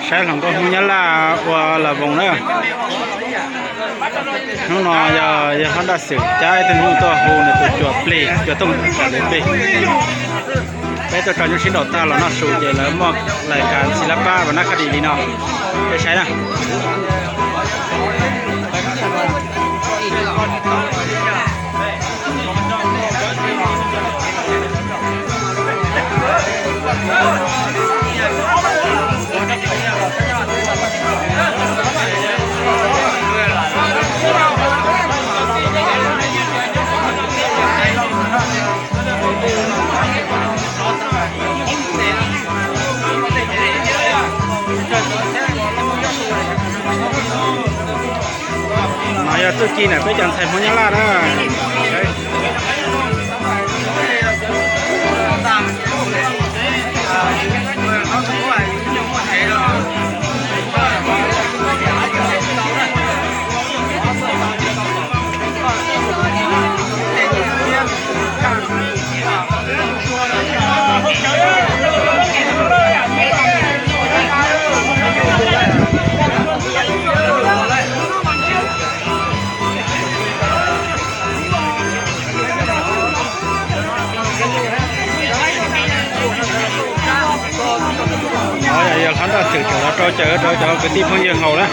Saib hluas nkauj Hmoob Nyab Laj ua las voos na. Hnub no yog, yog hlob Nraj Xwm cab ib tug nyuj tuaj hu nws tus cuam plig, cuam tooj plig. Peb tuaj tso nyuj sib nraus tag los noj su ces lawv muaj lais kas xis lab pab vas nab khab dis li no. Peb saib na. No yog txuj ci ntawm peb cov ntxhais Hmoob Nyab Laj na. Yog hlob Nraj Xwm tseem los rau cawv rau cov kwv tij phooj ywg haus na.